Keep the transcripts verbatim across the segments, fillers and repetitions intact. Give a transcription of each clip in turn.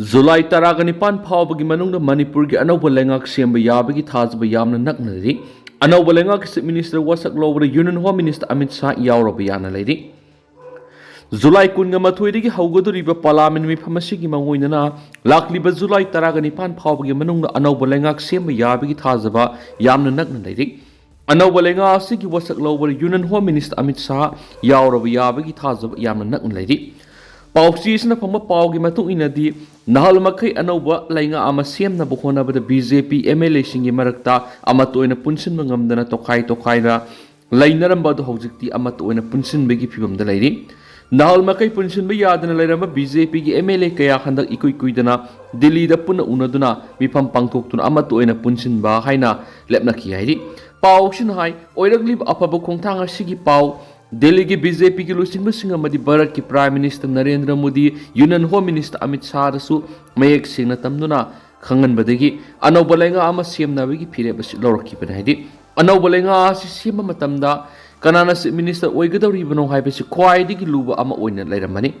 July ꯇꯔꯥꯒ ꯅꯤꯄꯥꯟ ꯐꯥꯎꯕꯒꯤ ꯃꯅꯨꯡꯗ ꯃꯅꯤꯄꯨꯔꯒꯤ ꯑꯅꯧꯕ ꯂꯩꯉꯥꯛ ꯁꯦꯝꯕ ꯌꯥꯕꯒꯤ ꯊꯥꯖꯕ ꯌꯥꯝꯅ ꯅꯛꯅ ꯂꯩꯔꯤ꯫ ꯑꯅꯧꯕ ꯂꯩꯉꯥꯛꯀꯤ Chief Minister ꯋꯥꯁꯛ ꯂꯧꯕꯗ Union Home Minister Amit Shah ꯌꯥꯎꯔꯕ ꯌꯥꯅ ꯂꯩꯔꯤ꯫ ꯖꯨꯂꯥꯏ ꯀꯨꯟꯒ ꯃꯥꯊꯣꯏꯗꯒꯤ ꯍꯧꯒꯗꯧꯔꯤꯕ Parliament ꯃꯤꯐꯝ ꯑꯁꯤꯒꯤ ꯃꯥꯡꯑꯣꯏꯅꯅ ꯂꯥꯛꯂꯤꯕ ꯖꯨꯂꯥꯏ ꯇꯔꯥꯒ ꯅꯤꯄꯥꯟ ꯐꯥꯎꯕꯒꯤ ꯃꯅꯨꯡꯗ ꯑꯅꯧꯕ ꯂꯩꯉꯥꯛ ꯁꯦꯝꯕ ꯌꯥꯕꯒꯤ ꯊꯥꯖꯕ ꯌꯥꯝꯅ ꯅꯛꯅ ꯂꯩꯔꯤ꯫ ꯑꯅꯧꯕ ꯂꯩꯉꯥꯛ ꯑꯁꯤꯒꯤ ꯋꯥꯁꯛ ꯂꯧꯕꯗ Union Home Minister Amit Shah ꯌꯥꯎꯔꯕ ꯌꯥꯕꯒꯤ ꯊꯥꯖꯕ ꯌꯥꯝꯅ ꯅꯛꯅ ꯂꯩꯔꯤ꯫ ꯄꯥꯎꯆꯦ ꯑꯁꯤꯅ ꯐꯪꯕ ꯄꯥꯎꯒꯤ ꯃꯇꯨꯡ ꯏꯟꯅꯗꯤ, ꯅꯍꯥꯜ ꯃꯈꯩ ꯑꯅꯧꯕ ꯂꯩꯉꯥꯛ ꯑꯃ ꯁꯦꯝꯅꯕ ꯍꯣꯠꯅꯕꯗ BJP MLAꯁꯤꯡꯒꯤ ꯃꯔꯛꯇ ꯑꯃꯠꯇ ꯑꯣꯏꯅ ꯄꯨꯟꯁꯤꯟꯕ ꯉꯝꯗꯅ ꯇꯣꯈꯥꯏ ꯇꯣꯈꯥꯏꯅ ꯂꯩꯅꯔꯝꯕ ꯑꯗꯨ ꯍꯧꯖꯤꯛꯇꯤ ꯑꯃꯠꯇ ꯑꯣꯏꯅ ꯄꯨꯟꯁꯤꯟꯕꯒꯤ ꯐꯤꯕꯝꯗ ꯂꯩꯔꯤ꯫ ꯅꯍꯥꯜ ꯃꯈꯩ ꯄꯨꯟꯁꯤꯟꯕ ꯌꯥꯗꯅ ꯂꯩꯔꯝꯕ BJPꯒꯤ MLA ꯀꯌꯥ ꯍꯟꯗꯛ ꯏꯀꯨꯏ ꯀꯨꯏꯗꯅ ꯗꯤꯜꯂꯤꯗ ꯄꯨꯟꯅ ꯎꯅꯗꯨꯅ ꯃꯤꯐꯝ ꯄꯥꯡꯊꯣꯛꯇꯨꯅ ꯑꯃꯠꯇ ꯑꯣꯏꯅ ꯄꯨꯟꯁꯤꯟꯕ ꯍꯥꯏꯅ ꯂꯦꯞꯅꯈꯤ ꯍꯥꯏꯔꯤ꯫ ꯄꯥꯎꯁꯤꯅ ꯍꯥꯏ, ꯑꯣꯏꯔꯛꯂꯤꯕ ꯑꯐꯕ ꯈꯣꯡꯊꯥꯡ ꯑꯁꯤꯒꯤ ꯄꯥꯎ ꯗꯤꯜꯂꯤꯒꯤ BJPꯒꯤ ꯂꯨꯆꯤꯡꯕꯁꯤꯡ ꯑꯃꯗꯤ ꯚꯥꯔꯠꯀꯤ Prime Minister Narendra Modi, Union Home Minister Amit ꯁꯥꯍꯗꯁꯨ ꯃꯌꯦꯛ ꯁꯦꯡꯅ ꯇꯝꯗꯨꯅ ꯈꯪꯍꯟꯕꯗꯒꯤ ꯑꯅꯧꯕ ꯂꯩꯉꯥꯛ ꯑꯃ ꯁꯦꯝꯅꯕꯒꯤ ꯐꯤꯔꯦꯞ ꯑꯁꯤ ꯂꯧꯔꯛꯈꯤꯕꯅꯤ꯫ ꯍꯥꯏꯗꯤ, ꯑꯅꯧꯕ ꯂꯩꯉꯥꯛ ꯑꯁꯤ ꯁꯦꯝꯕ ꯃꯇꯝꯗ ꯀꯅꯥꯅ Chief Minister ꯑꯣꯏꯒꯗꯧꯔꯤꯕꯅꯣ ꯍꯥꯏꯕꯁꯤ ꯈ꯭ꯋꯥꯏꯗꯒꯤ ꯂꯨꯕ ꯑꯃ ꯑꯣꯏꯅ ꯂꯩꯔꯝꯃꯅꯤ꯫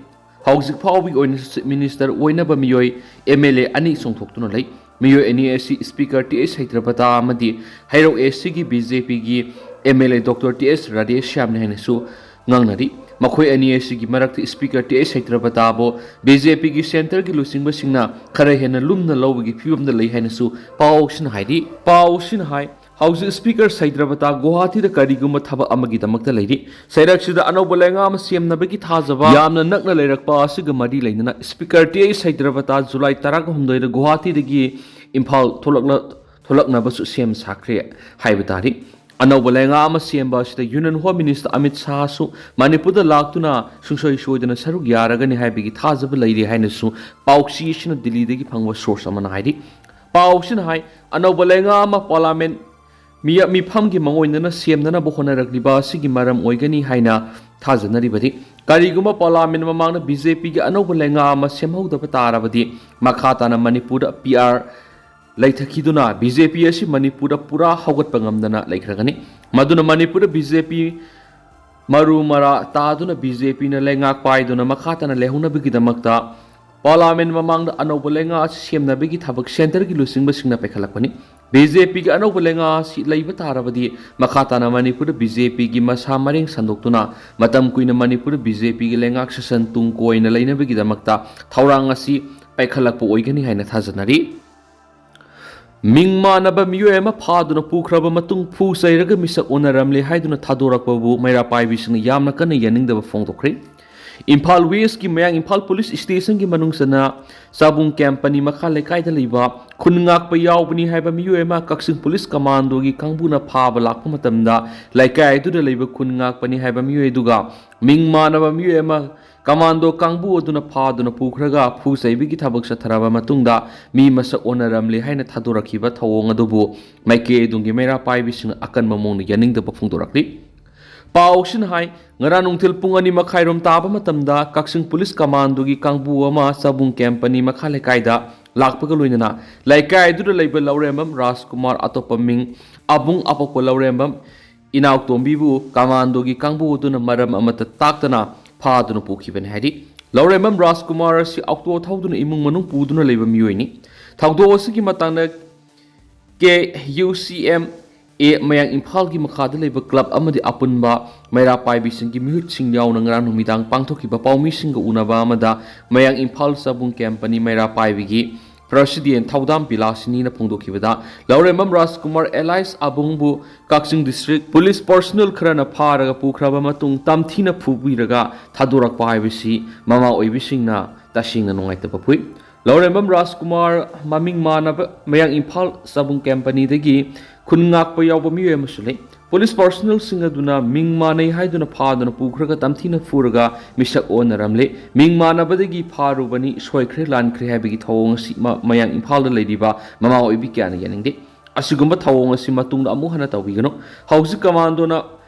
ꯍꯧꯖꯤꯛ ꯐꯥꯎꯕꯒꯤ ꯑꯣꯏꯅꯁꯨ Chief Minister ꯑꯣꯏꯅꯕ ꯃꯤꯑꯣꯏ MLA ꯑꯅꯤ ꯆꯣꯡꯊꯣꯛꯇꯨꯅ ꯂꯩ꯫ ꯃꯤꯑꯣꯏ ꯑꯅꯤ ꯑꯁꯤ Speaker ꯇꯤ ꯑꯩꯆ ꯁꯩꯇ꯭ꯔꯕꯇꯥ ꯑꯃꯗꯤ ꯍꯩꯔꯣꯛ East ꯀꯤ BJPꯒꯤ MLA Doctor ꯇꯤ ꯑꯦꯁ ꯔꯥꯙꯦꯁ꯭ꯌꯥꯝꯅꯤ ꯍꯥꯏꯅꯁꯨ ꯉꯥꯡꯅꯔꯤ꯫ ꯃꯈꯣꯏ ꯑꯅꯤ ꯑꯁꯤꯒꯤ ꯃꯔꯛꯇ Speaker ꯇꯤ ꯑꯩꯆ ꯁꯩꯇ꯭ꯔꯕꯇꯥꯕꯨ BJPꯒꯤ centreꯒꯤ ꯂꯨꯆꯤꯡꯕꯁꯤꯡꯅ ꯈꯔ ꯍꯦꯟꯅ ꯂꯨꯝꯅ ꯂꯧꯕꯒꯤ ꯐꯤꯕꯝꯗ ꯂꯩ ꯍꯥꯏꯅꯁꯨ ꯄꯥꯎꯁꯤꯅ ꯍꯥꯏꯔꯤ꯫ ꯄꯥꯎꯁꯤꯅ ꯍꯥꯏ, ꯍꯧꯖꯤꯛ Speaker ꯁꯩꯇ꯭ꯔꯕꯇꯥ ꯒꯨꯋꯥꯍꯥꯇꯤꯗ ꯀꯔꯤꯒꯨꯝꯕ ꯊꯕꯛ ꯑꯃꯒꯤꯗꯃꯛꯇ ꯂꯩꯔꯤ꯫ ꯁꯩꯔꯛꯁꯤꯗ ꯑꯅꯧꯕ ꯂꯩꯉꯥꯛ ꯑꯃ ꯁꯦꯝꯅꯕꯒꯤ ꯊꯥꯖꯕ ꯌꯥꯝꯅ ꯅꯛꯅ ꯂꯩꯔꯛꯄ ꯑꯁꯤꯒ ꯃꯔꯤ ꯂꯩꯅꯅ Speaker ꯇꯤ ꯑꯩꯆ ꯁꯩꯇ꯭ꯔꯕꯇꯥ ꯖꯨꯂꯥꯏ ꯇꯔꯥꯒ ꯍꯨꯝꯗꯣꯏꯗ ꯒꯨꯋꯥꯍꯥꯇꯤꯗꯒꯤ ꯏꯝꯐꯥꯜ ꯊꯣꯛꯂꯛꯂ-, ꯊꯣꯛꯂꯛꯅꯕꯁꯨ ꯁꯦꯝ ꯁꯥꯈ꯭ꯔꯦ ꯍꯥꯏꯕ ꯇꯥꯔꯤ꯫ ꯑꯅꯧꯕ ꯂꯩꯉꯥꯛ ꯑꯃ ꯁꯦꯝꯕ ꯑꯁꯤꯗ Union Home Minister ꯑꯃꯤꯠ ꯁꯥꯍꯁꯨ ꯃꯅꯤꯄꯨꯔꯗ ꯂꯥꯛꯇꯨꯅ ꯁꯨꯡꯁꯣꯏ ꯁꯣꯏꯗꯅ ꯁꯔꯨꯛ ꯌꯥꯔꯒꯅꯤ ꯍꯥꯏꯕꯒꯤ ꯊꯥꯖꯕ ꯂꯩꯔꯤ ꯍꯥꯏꯅꯁꯨ ꯄꯥꯎꯆꯦ ꯑꯁꯤꯅ ꯗꯤꯜꯂꯤꯗꯒꯤ ꯐꯪꯕ source ꯑꯃꯅ ꯍꯥꯏꯔꯤ꯫ ꯄꯥꯎꯁꯤꯅ ꯍꯥꯏ, ꯑꯅꯧꯕ ꯂꯩꯉꯥꯛ ꯑꯃ Parliament ꯃꯤꯌ-, ꯃꯤꯐꯝꯒꯤ ꯃꯥꯡꯑꯣꯏꯅꯅ ꯁꯦꯝꯅꯅꯕ ꯍꯣꯠꯅꯔꯛꯂꯤꯕ ꯑꯁꯤꯒꯤ ꯃꯔꯝ ꯑꯣꯏꯒꯅꯤ ꯍꯥꯏꯅ ꯊꯥꯖꯅꯔꯤꯕꯗꯤ, ꯀꯔꯤꯒꯨꯝꯕ Parliament ꯃꯃꯥꯡꯗ BJPꯒꯤ ꯑꯅꯧꯕ ꯂꯩꯉꯥꯛ ꯑꯃ ꯁꯦꯝꯍꯧꯗꯕ ꯇꯥꯔꯕꯗꯤ, ꯃꯈꯥ ꯇꯥꯅ ꯃꯅꯤꯄꯨꯔꯗ PR ꯂꯩꯊꯈꯤꯗꯨꯅ BJP ꯑꯁꯤ ꯃꯅꯤꯄꯨꯔꯗ ꯄꯨꯔꯥ ꯍꯧꯒꯠꯄ ꯉꯝꯗꯅ ꯂꯩꯈ꯭ꯔꯒꯅꯤ꯫ ꯃꯗꯨꯅ ꯃꯅꯤꯄꯨꯔꯗ BJP ꯃꯔꯨ ꯃꯔꯥ ꯇꯥꯗꯨꯅ BJPꯅ ꯂꯩꯉꯥꯛ ꯄꯥꯏꯗꯨꯅ ꯃꯈꯥ ꯇꯥꯅ ꯂꯩꯍꯧꯅꯕꯒꯤꯗꯃꯛꯇ ꯄꯥꯔꯂꯥꯃꯦꯟ ꯃꯃꯥꯡꯗ ꯑꯅꯧꯕ ꯂꯩꯉꯥꯛ ꯑꯁꯤ ꯁꯦꯝꯅꯕꯒꯤ ꯊꯕꯛ ꯁꯦꯟꯇꯔꯒꯤ ꯂꯨꯆꯤꯡꯕꯁꯤꯡꯅ ꯄꯥꯏꯈꯠꯂꯛꯄꯅꯤ꯫ ꯕꯤ ꯖꯦ ꯄꯤꯒꯤ ꯑꯅꯧꯕ ꯂꯩꯉꯥꯛ ꯑꯁꯤ ꯂꯩꯕ ꯇꯥꯔꯕꯗꯤ ꯃꯈꯥ ꯇꯥꯅ ꯃꯅꯤꯄꯨꯔꯗ ꯕꯤ ꯖꯦ ꯄꯤꯒꯤ ꯃꯁꯥ ꯃꯔꯦꯡ ꯁꯟꯗꯣꯛꯇꯨꯅ ꯃꯇꯝ ꯀꯨꯏꯅ ꯃꯅꯤꯄꯨꯔꯗ ꯕꯤ ꯖꯦ ꯄꯤꯒꯤ ꯂꯩꯉꯥꯛ ꯁꯥꯁꯟ ꯇꯨꯡ ꯀꯣꯏꯅ ꯂꯩꯅꯕꯒꯤꯗꯃꯛꯇ ꯊꯧꯔꯥꯡ ꯑꯁꯤ ꯄꯥꯏꯈꯠꯂꯛꯄ ꯑꯣꯏꯒꯅꯤ ꯍꯥꯏꯅ ꯊꯥꯖꯅꯔꯤ꯫ ꯃꯤꯡ ꯃꯥꯟꯅꯕ ꯃꯤꯑꯣꯏ ꯑꯃ ꯐꯥꯗꯨꯅ ꯄꯨꯈ꯭ꯔꯕ ꯃꯇꯨꯡ ꯐꯨ ꯆꯩꯔꯒ ꯃꯤꯁꯛ ꯑꯣꯟꯅꯔꯝꯂꯦ ꯍꯥꯏꯗꯨꯅ ꯊꯥꯗꯣꯔꯛꯄꯕꯨ ꯃꯩꯔꯥ ꯄꯥꯏꯕꯤꯁꯤꯡꯅ ꯌꯥꯝꯅ ꯀꯟꯅ ꯌꯥꯅꯤꯡꯗꯕ ꯐꯣꯡꯗꯣꯛꯈ꯭ꯔꯦ꯫ ꯏꯝꯐꯥꯜ ꯋꯦꯁꯀꯤ ꯃꯌꯥꯡ ꯏꯝꯐꯥꯜ ꯄꯨꯂꯤꯁ ꯁ꯭ꯇꯦꯁꯟꯒꯤ ꯃꯅꯨꯡ ꯆꯟꯅ ꯆꯥꯕꯨꯡ ꯀꯦꯝꯄꯅꯤ ꯃꯈꯥ ꯂꯩꯀꯥꯏꯗ ꯂꯩꯕ ꯈꯨꯟ ꯉꯥꯛꯄ ꯌꯥꯎꯕꯅꯤ ꯍꯥꯏꯕ ꯃꯤꯑꯣꯏ ꯑꯃ ꯀꯛꯆꯤꯡ ꯄꯨꯂꯤꯁ ꯀꯃꯥꯟꯗꯣꯒꯤ ꯀꯥꯡꯕꯨꯅ ꯐꯥꯕ ꯂꯥꯛꯄ ꯃꯇꯝꯗ ꯂꯩꯀꯥꯏ ꯑꯗꯨꯗ ꯂꯩꯕ ꯈꯨꯟ ꯉꯥꯛꯄꯅꯤ ꯍꯥꯏꯕ ꯃꯤꯑꯣꯏ ꯑꯗꯨꯒ ꯃꯤꯡ ꯃꯥꯟꯅꯕ ꯃꯤꯑꯣꯏ ꯑꯃ ꯀꯃꯥꯟꯗꯣ ꯀꯥꯡꯕꯨ ꯑꯗꯨꯅ ꯐꯥꯗꯨꯅ ꯄꯨꯈ꯭ꯔꯒ ꯐꯨ ꯆꯩꯕꯒꯤ ꯊꯕꯛ ꯆꯠꯊꯔꯕ ꯃꯇꯨꯡꯗ ꯃꯤ ꯃꯁꯛ ꯑꯣꯟꯅꯔꯝꯂꯦ ꯍꯥꯏꯅ ꯊꯥꯗꯣꯔꯛꯈꯤꯕ ꯊꯧꯑꯣꯡ ꯑꯗꯨꯕꯨ ꯃꯥꯏꯀꯩ ꯑꯗꯨꯒꯤ ꯃꯩꯔꯥ ꯄꯥꯏꯕꯤꯁꯤꯡꯅ ꯑꯀꯟꯕ ꯃꯑꯣꯡꯗ ꯌꯥꯅꯤꯡꯗꯕ ꯐꯣꯡꯗꯣꯔꯛꯂꯤ꯫ ꯄꯥꯎꯁꯤꯅ ꯍꯥꯏ, ꯉꯔꯥꯡ ꯅꯨꯡꯊꯤꯜ ꯄꯨꯡ ꯑꯅꯤ ꯃꯈꯥꯏꯔꯣꯝ ꯇꯥꯕ ꯃꯇꯝꯗ ꯀꯛꯆꯤꯡ ꯄꯨꯂꯤꯁ ꯀꯃꯥꯟꯗꯣꯒꯤ ꯀꯥꯡꯕꯨ ꯑꯃ ꯆꯥꯕꯨꯡ ꯀꯦꯝꯄꯅꯤ ꯃꯈꯥ ꯂꯩꯀꯥꯏꯗ ꯂꯥꯛꯄꯒ ꯂꯣꯏꯅꯅ ꯂꯩꯀꯥꯏ ꯑꯗꯨꯗ ꯂꯩꯕ ꯂꯧꯔꯦꯝꯕꯝ ꯔꯥꯖꯀꯨꯃꯥꯔ, ꯑꯇꯣꯞꯄ ꯃꯤꯡ ꯑꯕꯨꯡ, ꯑꯄꯣꯛꯄ ꯂꯧꯔꯦꯝꯕꯝ ꯏꯅꯥꯎꯇꯣꯝꯕꯤꯕꯨ ꯀꯃꯥꯟꯗꯣꯒꯤ ꯀꯥꯡꯕꯨ ꯑꯗꯨꯅ ꯃꯔꯝ ꯑꯃꯠꯇ ꯇꯥꯛꯇꯅ ꯐꯥꯗꯨꯅ ꯄꯨꯈꯤꯕꯅꯤ ꯍꯥꯏꯔꯤ꯫ ꯂꯧꯔꯦꯝꯕꯝ ꯔꯥꯖꯀꯨꯃꯥꯔ ꯑꯁꯤ ꯑꯣꯛꯇꯣ ꯊꯧꯗꯨꯅ ꯏꯃꯨꯡ ꯃꯅꯨꯡ ꯄꯨꯗꯨꯅ ꯂꯩꯕ ꯃꯤꯑꯣꯏꯅꯤ꯫ ꯊꯧꯗꯣꯛ ꯑꯁꯤꯒꯤ ꯃꯇꯥꯡꯗ ꯀꯦ ꯌꯨ ꯁꯤ ꯑꯦꯝ ꯑꯦ ꯃꯌꯥꯡ ꯏꯝꯐꯥꯜꯒꯤ ꯃꯈꯥꯗ ꯂꯩꯕ ꯀ꯭ꯂꯕ ꯑꯃꯗꯤ ꯑꯄꯨꯟꯕ ꯃꯩꯔꯥ ꯄꯥꯏꯕꯤꯁꯤꯡꯒꯤ ꯃꯤꯍꯨꯠꯁꯤꯡ ꯌꯥꯎꯅ ꯉꯔꯥꯡ ꯅꯨꯃꯤꯗꯥꯡ ꯄꯥꯡꯊꯣꯛꯈꯤꯕ ꯄꯥꯎꯃꯤꯁꯤꯡꯒ ꯎꯅꯕ ꯑꯃꯗ ꯃꯌꯥꯡ ꯏꯝꯐꯥꯜ ꯆꯥꯕꯨꯡ ꯀꯦꯝꯄꯅꯤ ꯃꯩꯔꯥ ꯄꯥꯏꯕꯤꯒꯤ ꯄ꯭ꯔꯁꯤꯗꯦꯟ ꯊꯧꯗꯥꯝ ꯕꯤꯂꯥꯁꯤꯅꯤꯅ ꯐꯣꯡꯗꯣꯛꯈꯤꯕꯗ, ꯂꯧꯔꯦꯝꯕꯝ ꯔꯥꯖꯀꯨꯃꯥꯔ ꯑꯦꯂꯥꯏꯁ ꯑꯕꯨꯡꯕꯨ ꯀꯛꯆꯤꯡ ꯗꯤꯁꯇ꯭ꯔꯤꯛ ꯄꯨꯂꯤꯁ ꯄꯔꯁꯣꯅꯦꯜ ꯈꯔꯅ ꯐꯥꯔꯒ ꯄꯨꯈ꯭ꯔꯕ ꯃꯇꯨꯡ ꯇꯝꯊꯤꯅ ꯐꯨꯕꯤꯔꯒ ꯊꯥꯗꯣꯔꯛꯄ ꯍꯥꯏꯕꯁꯤ ꯃꯃꯥ ꯑꯣꯏꯕꯤꯁꯤꯡꯅ ꯇꯁꯦꯡꯅ ꯅꯨꯡꯉꯥꯏꯇꯕ ꯄꯣꯛꯏ꯫ ꯂꯧꯔꯦꯝꯕꯝ ꯔꯥꯖꯀꯨꯃꯥꯔ ꯃꯃꯤꯡ ꯃꯥꯟꯅꯕ ꯃꯌꯥꯡ ꯏꯝꯐꯥꯜ ꯆꯥꯕꯨꯡ ꯀꯦꯝꯄꯅꯤꯗꯒꯤ ꯈꯨꯟ ꯉꯥꯛꯄ ꯌꯥꯎꯕ ꯃꯤꯑꯣꯏ ꯑꯃꯁꯨ ꯂꯩ꯫ ꯄꯨꯂꯤꯁ ꯄꯔꯁꯣꯅꯦꯜꯁꯤꯡ ꯑꯗꯨꯅ ꯃꯤꯡ ꯃꯥꯟꯅꯩ ꯍꯥꯏꯗꯨꯅ ꯐꯥꯗꯨꯅ ꯄꯨꯈ꯭ꯔꯒ ꯇꯝꯊꯤꯅ ꯐꯨꯔꯒ ꯃꯤꯁꯛ ꯑꯣꯟꯅꯔꯝꯂꯦ꯫ ꯃꯤꯡ ꯃꯥꯟꯅꯕꯗꯒꯤ ꯐꯥꯔꯨꯕꯅꯤ, ꯁꯣꯏꯈ꯭ꯔꯦ ꯂꯥꯟꯈ꯭ꯔꯦ ꯍꯥꯏꯕꯒꯤ ꯊꯧꯑꯣꯡ ꯑꯁꯤ ꯃ-, ꯃꯌꯥꯡ ꯏꯝꯐꯥꯜꯗ ꯂꯩꯔꯤꯕ ꯃꯃꯥ ꯑꯣꯏꯕꯤ ꯀꯌꯥꯅ ꯌꯥꯅꯤꯡꯗꯦ꯫ ꯑꯁꯤꯒꯨꯝꯕ ꯊꯧꯑꯣꯡ ꯑꯁꯤ ꯃꯇꯨꯡꯗ ꯑꯃꯨꯛ ꯍꯟꯅ ꯇꯧꯕꯤꯒꯅꯨ꯫ ꯍꯧꯖꯤꯛ ꯀꯃꯥꯟꯗꯣꯅ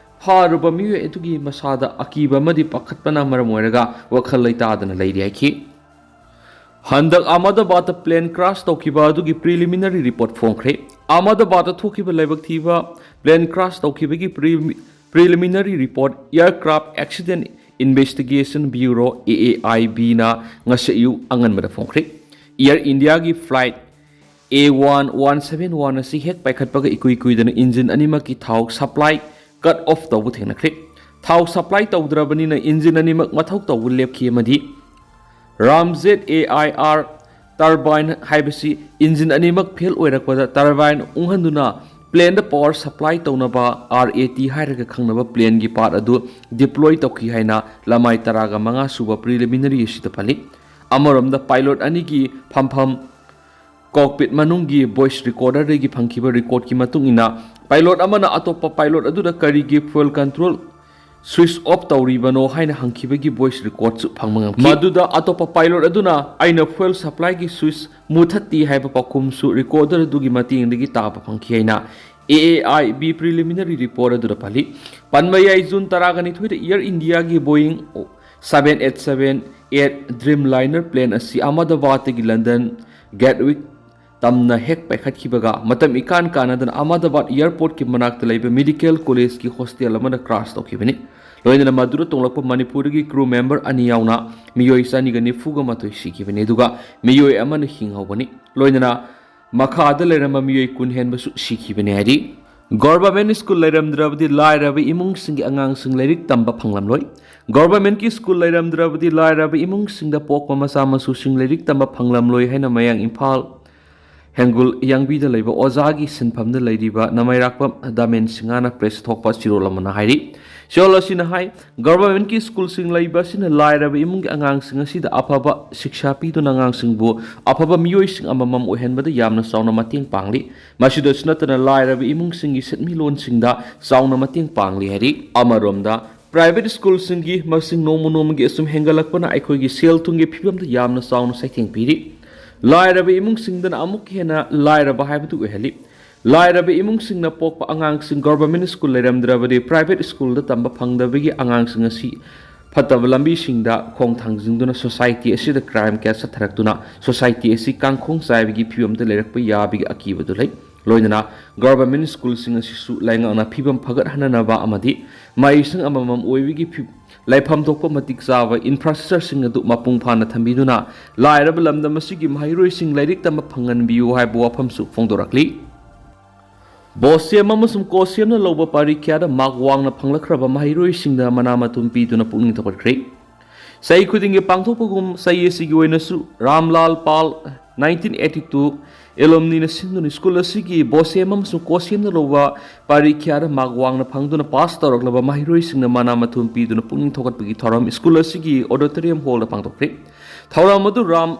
ꯐꯥꯔꯨꯕ ꯃꯤꯑꯣꯏ ꯑꯗꯨꯒꯤ ꯃꯁꯥꯗ ꯑꯀꯤꯕ ꯑꯃꯗꯤ ꯄꯥꯈꯠꯄꯅ ꯃꯔꯝ ꯑꯣꯏꯔꯒ ꯋꯥꯈꯜ ꯂꯩꯇꯥꯗꯅ ꯂꯩꯔꯤ ꯍꯥꯏꯈꯤ꯫ ꯍꯟꯗꯛ ꯑꯍꯃꯗꯕꯥꯗꯇ ꯄ꯭ꯂꯦꯟ ꯀ꯭ꯔꯥꯁ ꯇꯧꯈꯤꯕ ꯑꯗꯨꯒꯤ ꯄ꯭ꯔꯤꯂꯤꯃꯤꯅꯔꯤ ꯔꯤꯄꯣꯔꯠ ꯐꯣꯡꯈ꯭ꯔꯦ꯫ ꯑꯍꯃꯗꯕꯥꯗꯇ ꯊꯣꯛꯈꯤꯕ ꯂꯥꯏꯕꯛ ꯊꯤꯕ ꯄ꯭ꯂꯦꯟ ꯀ꯭ꯔꯥꯁ ꯇꯧꯈꯤꯕꯒꯤ pre-, preliminary report, aircraft accident Investigation Bureau, A A I B ꯅ ꯉꯁꯤ ꯑꯌꯨꯛ ꯑꯉꯟꯕꯗ ꯐꯣꯡꯈ꯭ꯔꯦ꯫ Air India ꯒꯤ flight A one one seven one ꯑꯁꯤ ꯍꯦꯛ ꯄꯥꯏꯈꯠꯄꯒ ꯏꯀꯨꯏ ꯀꯨꯏꯗꯅ engine ꯑꯅꯤꯃꯛꯀꯤ ꯊꯥꯎ supply cut off ꯇꯧꯕ ꯊꯦꯡꯅꯈ꯭ꯔꯦ꯫ ꯊꯥꯎ supply ꯇꯧꯗ꯭ꯔꯕꯅꯤꯅ engine ꯑꯅꯤꯃꯛ ꯃꯊꯧ ꯇꯧꯕ ꯂꯦꯞꯈꯤ ꯑꯃꯗꯤ Ramjet A I R turbine ꯍꯥꯏꯕꯁꯤ engine ꯑꯅꯤꯃꯛ fail ꯑꯣꯏꯔꯛꯄꯗ turbine ꯎꯪꯍꯟꯗꯨꯅ plane ꯗ power supply ꯇꯧꯅꯕ R A T ꯍꯥꯏꯔꯒ ꯈꯪꯅꯕ plane ꯒꯤ part ꯑꯗꯨ deploy ꯇꯧꯈꯤ ꯍꯥꯏꯅ ꯂꯃꯥꯏ ꯇꯔꯥꯒ ꯃꯉꯥ ꯁꯨꯕ preliminary ꯑꯁꯤꯗ ꯄꯜꯂꯤ꯫ ꯑꯃꯔꯣꯝꯗ pilot ꯑꯅꯤꯒꯤ ꯐꯝꯐꯝ cockpit ꯃꯅꯨꯡꯒꯤ voice recorder ꯗꯒꯤ ꯐꯪꯈꯤꯕ record ꯀꯤ ꯃꯇꯨꯡ ꯏꯟꯅ pilot ꯑꯃꯅ ꯑꯇꯣꯞꯄ pilot ꯑꯗꯨꯗ ꯀꯔꯤꯒꯤ fuel control switch off ꯇꯧꯔꯤꯕꯅꯣ ꯍꯥꯏꯅ ꯍꯪꯈꯤꯕꯒꯤ voice record ꯁꯨ ꯐꯪꯕ ꯉꯝꯈꯤ꯫ ꯃꯗꯨꯗ ꯑꯇꯣꯞꯄ pilot ꯑꯗꯨꯅ "ꯑꯩꯅ fuel supply ꯒꯤ switch ꯃꯨꯊꯠꯇꯦ" ꯍꯥꯏꯕ ꯄꯥꯎꯈꯨꯝꯁꯨ recorder ꯑꯗꯨꯒꯤ ꯃꯇꯦꯡꯗꯒꯤ ꯇꯥꯕ ꯐꯪꯈꯤ ꯍꯥꯏꯅ A A I B preliminary report ꯑꯗꯨꯗ ꯄꯜꯂꯤ꯫ ꯄꯟꯕ ꯌꯥꯏ, June ꯇꯔꯥꯒ ꯅꯤꯊꯣꯏꯗ Air India ꯒꯤ Boeing seven eight seven eight Dreamliner plane ꯑꯁꯤ Ahmedabad ꯇꯒꯤ London Gatwick ꯇꯝꯅ ꯍꯦꯛ ꯄꯥꯏꯈꯠꯈꯤꯕꯒ ꯃꯇꯝ ꯏꯀꯥꯟ ꯀꯥꯟꯅꯗꯅ Ahmedabad airport ꯀꯤ ꯃꯅꯥꯛꯇ ꯂꯩꯕ medical college ꯀꯤ hostel ꯑꯃꯗ crash ꯇꯧꯈꯤꯕꯅꯤ꯫ ꯂꯣꯏꯅꯅ ꯃꯗꯨꯗ ꯇꯣꯡꯂꯛꯄ ꯃꯅꯤꯄꯨꯔꯗꯒꯤ crew member ꯑꯅꯤ ꯌꯥꯎꯅ ꯃꯤꯑꯣꯏ ꯆꯅꯤꯒ ꯅꯤꯐꯨꯒ ꯃꯥꯊꯣꯏ ꯁꯤꯈꯤꯕꯅꯤ, ꯑꯗꯨꯒ ꯃꯤꯑꯣꯏ ꯑꯃꯅ ꯍꯤꯡꯍꯧꯕꯅꯤ꯫ ꯂꯣꯏꯅꯅ ꯃꯈꯥꯗ ꯂꯩꯔꯝꯕ ꯃꯤꯑꯣꯏ ꯀꯨꯟ ꯍꯦꯟꯕꯁꯨ ꯁꯤꯈꯤꯕꯅꯤ ꯍꯥꯏꯔꯤ꯫ Government school ꯂꯩꯔꯝꯗ꯭ꯔꯕꯗꯤ ꯂꯥꯏꯔꯕ ꯏꯃꯨꯡꯁꯤꯡꯒꯤ ꯑꯉꯥꯡꯁꯤꯡ ꯂꯥꯏꯔꯤꯛ ꯇꯝꯕ ꯐꯪꯂꯝꯂꯣꯏ꯫ Government ꯀꯤ school ꯂꯩꯔꯝꯗ꯭ꯔꯕꯗꯤ ꯂꯥꯏꯔꯕ ꯏꯃꯨꯡꯁꯤꯡꯗ ꯄꯣꯛꯄ ꯃꯆꯥ ꯃꯁꯨꯁꯤꯡ ꯂꯥꯏꯔꯤꯛ ꯇꯝꯕ ꯐꯪꯂꯝꯂꯣꯏ ꯍꯥꯏꯅ ꯃꯌꯥꯡ ꯏꯝꯐꯥꯜ ꯍꯦꯡꯒꯨꯜ ꯌꯥꯡꯕꯤꯗ ꯂꯩꯕ ꯑꯣꯖꯥꯒꯤ ꯁꯤꯟꯐꯝꯗ ꯂꯩꯔꯤꯕ ꯅꯃꯥꯏꯔꯥꯛꯄꯝ ꯗꯥꯃꯦꯟ ꯁꯤꯡꯍꯅ press ꯊꯣꯛꯄ ꯆꯦꯔꯣꯜ ꯑꯃꯅ ꯍꯥꯏꯔꯤ꯫ ꯆꯦꯔꯣꯜ ꯑꯁꯤꯅ ꯍꯥꯏ, Government ꯀꯤ school ꯁꯤꯡ ꯂꯩꯕ ꯑꯁꯤꯅ ꯂꯥꯏꯔꯕ ꯏꯃꯨꯡꯒꯤ ꯑꯉꯥꯡꯁꯤꯡ ꯑꯁꯤꯗ ꯑꯐꯕ ꯁꯤꯛꯁꯥ ꯄꯤꯗꯨꯅ ꯑꯉꯥꯡꯁꯤꯡꯕꯨ ꯑꯐꯕ ꯃꯤꯑꯣꯏꯁꯤꯡ ꯑꯃꯃꯝ ꯑꯣꯏꯍꯟꯕꯗ ꯌꯥꯝꯅ ꯆꯥꯎꯅ ꯃꯇꯦꯡ ꯄꯥꯡꯂꯤ꯫ ꯃꯁꯤꯗꯁꯨ ꯅꯠꯇꯅ ꯂꯥꯏꯔꯕ ꯏꯃꯨꯡꯁꯤꯡꯒꯤ ꯁꯦꯟꯃꯤꯠꯂꯣꯟꯁꯤꯡꯗ ꯆꯥꯎꯅ ꯃꯇꯦꯡ ꯄꯥꯡꯂꯤ ꯍꯥꯏꯔꯤ꯫ ꯑꯃꯔꯣꯝꯗ, private school ꯁꯤꯡꯒꯤ ꯃꯁꯤꯡ ꯅꯣꯡꯃ ꯅꯣꯡꯃꯒꯤ ꯑꯁꯨꯝ ꯍꯦꯟꯒꯠꯂꯛꯄꯅ ꯑꯩꯈꯣꯏꯒꯤ ꯁꯦꯜ ꯊꯨꯝꯒꯤ ꯐꯤꯕꯝꯗ ꯌꯥꯝꯅ ꯆꯥꯎꯅ ꯆꯩꯊꯦꯡ ꯄꯤꯔꯤ꯫ ꯂꯥꯏꯔꯕ ꯏꯃꯨꯡꯁꯤꯡꯗꯅ ꯑꯃꯨꯛꯀ ꯍꯦꯟꯅ ꯂꯥꯏꯔꯕ ꯍꯥꯏꯕꯗꯨ ꯑꯣꯏꯍꯜꯂꯤ꯫ ꯂꯥꯏꯔꯕ ꯏꯃꯨꯡꯁꯤꯡꯅ ꯄꯣꯛꯄ ꯑꯉꯥꯡꯁꯤꯡ Government school ꯂꯩꯔꯝꯗ꯭ꯔꯕꯗꯤ private school ꯗ ꯇꯝꯕ ꯐꯪꯗꯕꯒꯤ ꯑꯉꯥꯡꯁꯤꯡ ꯑꯁꯤ ꯐꯠꯇꯕ ꯂꯝꯕꯤꯁꯤꯡꯗ ꯈꯣꯡ ꯊꯥꯡꯖꯤꯟꯗꯨꯅ society ꯑꯁꯤꯗ crime ꯀꯌꯥ ꯆꯠꯊꯔꯛꯇꯨꯅ society ꯑꯁꯤ ꯀꯥꯡꯈꯣꯡ ꯆꯥꯏꯕꯒꯤ ꯐꯤꯕꯝꯗ ꯂꯩꯔꯛꯄ ꯌꯥꯕꯒꯤ ꯑꯀꯤꯕꯗꯨ ꯂꯩ꯫ ꯂꯣꯏꯅꯅ Government school ꯁꯤꯡ ꯑꯁꯤꯁꯨ ꯂꯩꯉꯥꯛꯅ ꯐꯤꯕꯝ ꯐꯒꯠꯍꯟꯅꯅꯕ ꯑꯃꯗꯤ ꯃꯍꯩꯁꯪ ꯑꯃꯃꯝ ꯑꯣꯏꯕꯒꯤ ꯐꯤ-, ꯂꯩꯐꯝ ꯊꯣꯛꯄ ꯃꯇꯤꯛ ꯆꯥꯕ ꯏꯟꯐ꯭ꯔꯥꯁ꯭ꯇ꯭ꯔꯛꯆꯔꯁꯤꯡ ꯑꯗꯨ ꯃꯄꯨꯡ ꯐꯥꯅ ꯊꯝꯕꯤꯗꯨꯅ ꯂꯥꯏꯔꯕ ꯂꯝꯗꯝ ꯑꯁꯤꯒꯤ ꯃꯍꯩꯔꯣꯏꯁꯤꯡ ꯂꯥꯏꯔꯤꯛ ꯇꯝꯕ ꯐꯪꯍꯟꯕꯤꯌꯨ ꯍꯥꯏꯕ ꯋꯥꯐꯝꯁꯨ ꯐꯣꯡꯗꯣꯔꯛꯂꯤ꯫ ꯕꯣꯁꯦꯝ ꯑꯃꯁꯨꯡ ꯀꯣꯁꯦꯝꯅ ꯂꯧꯕ ꯄꯔꯤꯈ꯭ꯌꯥꯗ ꯃꯥꯔꯛ ꯋꯥꯡꯅ ꯐꯪꯂꯛꯈ꯭ꯔꯕ ꯃꯍꯩꯔꯣꯏꯁꯤꯡꯗ ꯃꯅꯥ ꯃꯊꯨꯝ ꯄꯤꯗꯨꯅ ꯄꯨꯛꯅꯤꯡ ꯊꯧꯒꯠꯈ꯭ꯔꯦ꯫ ꯆꯍꯤ ꯈꯨꯗꯤꯡꯒꯤ ꯄꯥꯡꯊꯣꯛꯄꯒꯨꯝ ꯆꯍꯤ ꯑꯁꯤꯒꯤ ꯑꯣꯏꯅꯁꯨ ꯔꯥꯝꯂꯥꯜ ꯄꯥꯜ nineteen eighty two ꯑꯦꯂꯨꯝꯅꯤꯅ ꯁꯤꯟꯗꯨꯅ ꯁ꯭ꯀꯨꯜ ꯑꯁꯤꯒꯤ ꯕꯣꯁꯦꯝ ꯑꯃꯁꯨꯡ ꯀꯣꯁꯦꯝꯅ ꯂꯧꯕ ꯄꯔꯤꯈ꯭ꯌꯥꯗ ꯃꯥꯔꯛ ꯋꯥꯡꯅ ꯐꯪꯗꯨꯅ ꯄꯥꯁ ꯇꯧꯔꯛꯂꯕ ꯃꯍꯩꯔꯣꯏꯁꯤꯡꯅ ꯃꯅꯥ ꯃꯊꯨꯝ ꯄꯤꯗꯨꯅ ꯄꯨꯛꯅꯤꯡ ꯊꯧꯒꯠꯄꯒꯤ ꯊꯧꯔꯝ ꯁ꯭ꯀꯨꯜ ꯑꯁꯤꯒꯤ ꯑꯣꯗꯤꯇꯣꯔꯤꯌꯝ ꯍꯣꯜꯗ ꯄꯥꯡꯊꯣꯛꯈ꯭ꯔꯦ꯫ ꯊꯧꯔꯝ ꯑꯗꯨ Ram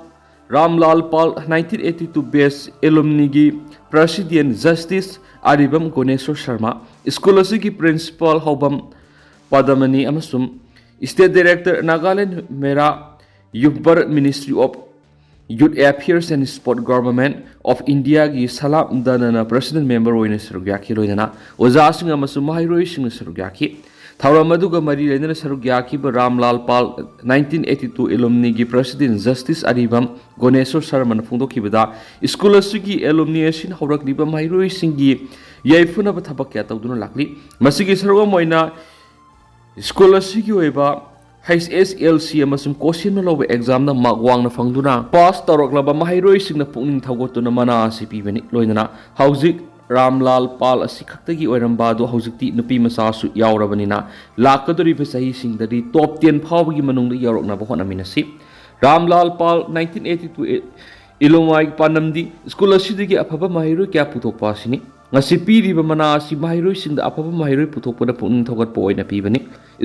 Ramlal Pal nineteen eighty two batch ꯑꯦꯂꯨꯝꯅꯤꯒꯤ president justice Aribam Guneshor Sharma, school ꯑꯁꯤꯒꯤ ꯄ꯭ꯔꯤꯟꯁꯤꯄꯥꯜ ꯍꯧꯕꯝ ꯄꯗꯃꯅꯤ ꯑꯃꯁꯨꯡ ꯁ꯭ꯇꯦꯠ ꯗꯥꯏꯔꯦꯛꯇꯔ ꯅꯥꯒꯥꯂꯦꯟ ꯃꯦꯔꯥ ꯌꯨꯕꯔ ministry of youth affairs and sport government of ꯏꯟꯗꯤꯌꯥꯒꯤ ꯁꯂꯥꯝ ꯗꯅꯅ ꯄ꯭ꯔꯁꯤꯗꯦꯟ ꯃꯦꯝꯕꯔ ꯑꯣꯏꯅ ꯁꯔꯨꯛ ꯌꯥꯈꯤ꯫ ꯂꯣꯏꯅꯅ ꯑꯣꯖꯥꯁꯤꯡ ꯑꯃꯁꯨꯡ ꯃꯍꯩꯔꯣꯏꯁꯤꯡꯅ ꯁꯔꯨꯛ ꯌꯥꯈꯤ꯫ ꯊꯧꯔꯝ ꯑꯗꯨꯒ ꯃꯔꯤ ꯂꯩꯅꯅ ꯁꯔꯨꯛ ꯌꯥꯈꯤꯕ Ramlal Pal nineteen eighty two ꯑꯦꯂꯨꯝꯅꯤꯒꯤ ꯄ꯭ꯔꯁꯤꯗꯦꯟ ꯖꯁꯇꯤꯁ ꯑꯔꯤꯕꯝ ꯒꯣꯅꯦꯁꯣꯔ ꯁꯔꯃꯅ ꯐꯣꯡꯗꯣꯛꯈꯤꯕꯗ, ꯁ꯭ꯀꯨꯜ ꯑꯁꯤꯒꯤ ꯑꯦꯂꯨꯝꯅꯤ ꯑꯁꯤꯅ ꯍꯧꯔꯛꯂꯤꯕ ꯃꯍꯩꯔꯣꯏꯁꯤꯡꯒꯤ ꯌꯥꯏꯐꯅꯕ ꯊꯕꯛ ꯀꯌꯥ ꯇꯧꯗꯨꯅ ꯂꯥꯛꯂꯤ꯫ ꯃꯁꯤꯒꯤ ꯁꯔꯨꯛ ꯑꯃ ꯑꯣꯏꯅ ꯁ꯭ꯀꯨꯜ ꯑꯁꯤꯒꯤ ꯑꯣꯏꯕ ꯍꯩꯆ ꯑꯦꯁ ꯑꯦꯜ ꯁꯤ ꯑꯃꯁꯨꯡ ꯀꯣꯁꯦꯝꯅ ꯂꯧꯕ ꯑꯦꯛꯖꯥꯝꯗ ꯃꯥꯔꯛ ꯋꯥꯡꯅ ꯐꯪꯗꯨꯅ ꯄꯥꯁ ꯇꯧꯔꯛꯂꯕ ꯃꯍꯩꯔꯣꯏꯁꯤꯡꯅ ꯄꯨꯛꯅꯤꯡ ꯊꯧꯒꯠꯇꯨꯅ ꯃꯅꯥ ꯑꯁꯤ ꯄꯤꯕꯅꯤ꯫ ꯂꯣꯏꯅꯅ ꯍꯧꯖꯤꯛ ꯔꯥꯝꯂꯥꯜ ꯄꯥꯜ ꯑꯁꯤ ꯈꯛꯇꯒꯤ ꯑꯣꯏꯔꯝꯕ ꯑꯗꯨ ꯍꯧꯖꯤꯛꯇꯤ ꯅꯨꯄꯤ ꯃꯆꯥꯁꯨ ꯌꯥꯎꯔꯕꯅꯤꯅ, ꯂꯥꯛꯀꯗꯧꯔꯤꯕ ꯆꯍꯤꯁꯤꯡꯗꯗꯤ ꯇꯣꯞ ꯇꯦꯟ ꯐꯥꯎꯕꯒꯤ ꯃꯅꯨꯡꯗ ꯌꯧꯔꯛꯅꯕ ꯍꯣꯠꯅꯃꯤꯟꯅꯁꯤ꯫ ꯔꯥꯝꯂꯥꯜ ꯄꯥꯜ nineteen eighty two ꯏꯂꯨꯃꯥꯏꯒꯤ ꯄꯥꯟꯗꯝꯗꯤ ꯁ꯭ꯀꯨꯜ ꯑꯁꯤꯗꯒꯤ ꯑꯐꯕ ꯃꯍꯩꯔꯣꯏ ꯀꯌꯥ ꯄꯨꯊꯣꯛꯄ ꯑꯁꯤꯅꯤ꯫ ꯉꯁꯤ ꯄꯤꯔꯤꯕ ꯃꯅꯥ ꯑꯁꯤ ꯃꯍꯩꯔꯣꯏꯁꯤꯡꯗ ꯑꯐꯕ ꯃꯍꯩꯔꯣꯏ ꯄꯨꯊꯣꯛꯄꯗ ꯄꯨꯛꯅꯤꯡ ꯊꯧꯒꯠꯄ ꯑꯣꯏꯅ ꯄꯤꯕꯅꯤ꯫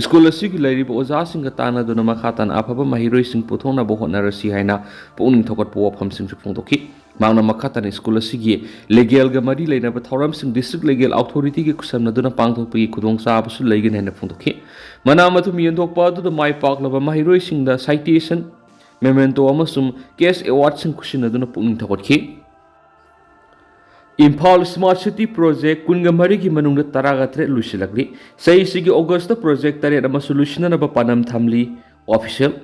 ꯁ꯭ꯀꯨꯜ ꯑꯁꯤꯒꯤ ꯂꯩꯔꯤꯕ ꯑꯣꯖꯥꯁꯤꯡꯒ ꯇꯥꯟꯅꯗꯨꯅ ꯃꯈꯥ ꯇꯥꯅ ꯑꯐꯕ ꯃꯍꯩꯔꯣꯏꯁꯤꯡ ꯄꯨꯊꯣꯛꯅꯕ ꯍꯣꯠꯅꯔꯁꯤ ꯍꯥꯏꯅ ꯄꯨꯛꯅꯤꯡ ꯊꯧꯒꯠꯄ ꯋꯥꯐꯝꯁꯤꯡꯁꯨ ꯐꯣꯡꯗꯣꯛꯈꯤ꯫ ꯃꯍꯥꯛꯅ ꯃꯈꯥ ꯇꯥꯅ ꯁ꯭ꯀꯨꯜ ꯑꯁꯤꯒꯤ ꯂꯤꯒꯦꯜꯒ ꯃꯔꯤ ꯂꯩꯅꯕ ꯊꯧꯔꯝꯁꯤꯡ ꯗꯤꯁꯇ꯭ꯔꯤꯛ ꯂꯤꯒꯦꯜ ꯑꯣꯊꯣꯔꯤꯇꯤꯒ ꯈꯨꯠꯁꯝꯅꯗꯨꯅ ꯄꯥꯡꯊꯣꯛꯄꯒꯤ ꯈꯨꯗꯣꯡꯆꯥꯕꯁꯨ ꯂꯩꯒꯅꯤ ꯍꯥꯏꯅ ꯐꯣꯡꯗꯣꯛꯈꯤ꯫ ꯃꯅꯥ ꯃꯊꯨꯝ ꯌꯦꯟꯊꯣꯛꯄ ꯑꯗꯨꯗ ꯃꯥꯏ ꯄꯥꯛꯂꯕ ꯃꯍꯩꯔꯣꯏꯁꯤꯡꯗ ꯁꯥꯏꯇꯦꯁꯟ, ꯃꯦꯃꯦꯟꯇꯣ ꯑꯃꯁꯨꯡ ꯀꯦꯁ ꯑꯦꯋꯥꯔꯗꯁꯤꯡ ꯈꯨꯠꯁꯤꯟꯅꯗꯨꯅ ꯄꯨꯛꯅꯤꯡ ꯊꯧꯒꯠꯈꯤ꯫ ꯏꯝꯐꯥꯜ ꯁ꯭ꯃꯥꯔꯠ ꯁꯤꯇꯤ ꯄ꯭ꯔꯣꯖꯦꯛ ꯀꯨꯟꯒ ꯃꯔꯤꯒꯤ ꯃꯅꯨꯡꯗ ꯇꯔꯥꯒ ꯇꯔꯦꯠ ꯂꯣꯏꯁꯤꯜꯂꯛꯂꯤ꯫ ꯆꯍꯤꯁꯤꯒꯤ ꯑꯣꯒꯁꯇ ꯄ꯭ꯔꯣꯖꯦꯛ ꯇꯔꯦꯠ ꯑꯃꯁꯨ ꯂꯣꯏꯁꯤꯟꯅꯅꯕ ꯄꯥꯟꯗꯝ ꯊꯝꯂꯤ꯫ ꯑꯣꯐꯤꯁꯤꯌꯦꯜ